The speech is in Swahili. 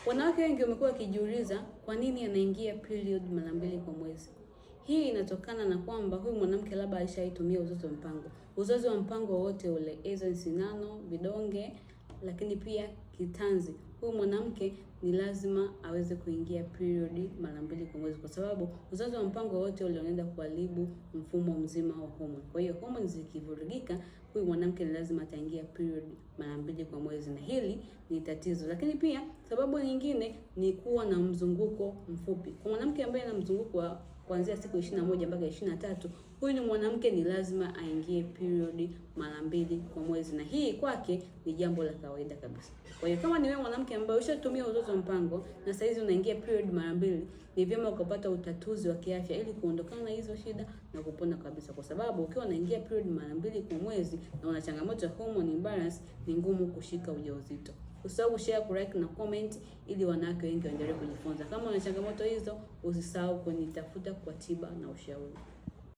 Wanawake wengi wamekuwa wakijiuliza kwa nini anaingia period mara mbili kwa mwezi. Hii inatokana na kwamba huyu mwanamke labda alishaitumia uzazi wa mpango, uzazi wa mpango wowote ule, aidha sindano, vidonge, lakini pia kitanzi. Huyu mwanamke ni lazima aweze kuingia period mara mbili kwa mwezi, kwa sababu uzazi wa mpango wote ule unaenda kuharibu mfumo mzima wa homoni. Kwa hiyo homoni zikivurugika, huyu mwanamke ni lazima ataingia period mara mbili kwa mwezi, na hili ni tatizo. Lakini pia sababu nyingine ni kuwa na mzunguko mfupi. Kwa mwanamke ambaye ana mzunguko wa kuanzia siku 21 mpaka 23, huyu ni mwanamke ni lazima aingie period mara mbili kwa mwezi, na hii kwake ni jambo la kawaida kabisa. Kwa hiyo kama ni wewe mwanamke ambaye ushatumia uzazi wa mpango na saizi unaingia period mara mbili, ni vyema ukapata utatuzi wa kiafya ili kuondokana na hizo shida na kupona kabisa, kwa sababu ukiwa unaingia period mara mbili kwa mwezi na una changamoto ya hormone imbalance, ni ngumu kushika ujauzito. Usisahau kushare, kulike na comment ili wanawake wengi waendelee kujifunza. Kama una changamoto hizo, usisahau kunitafuta kwa tiba na ushauri.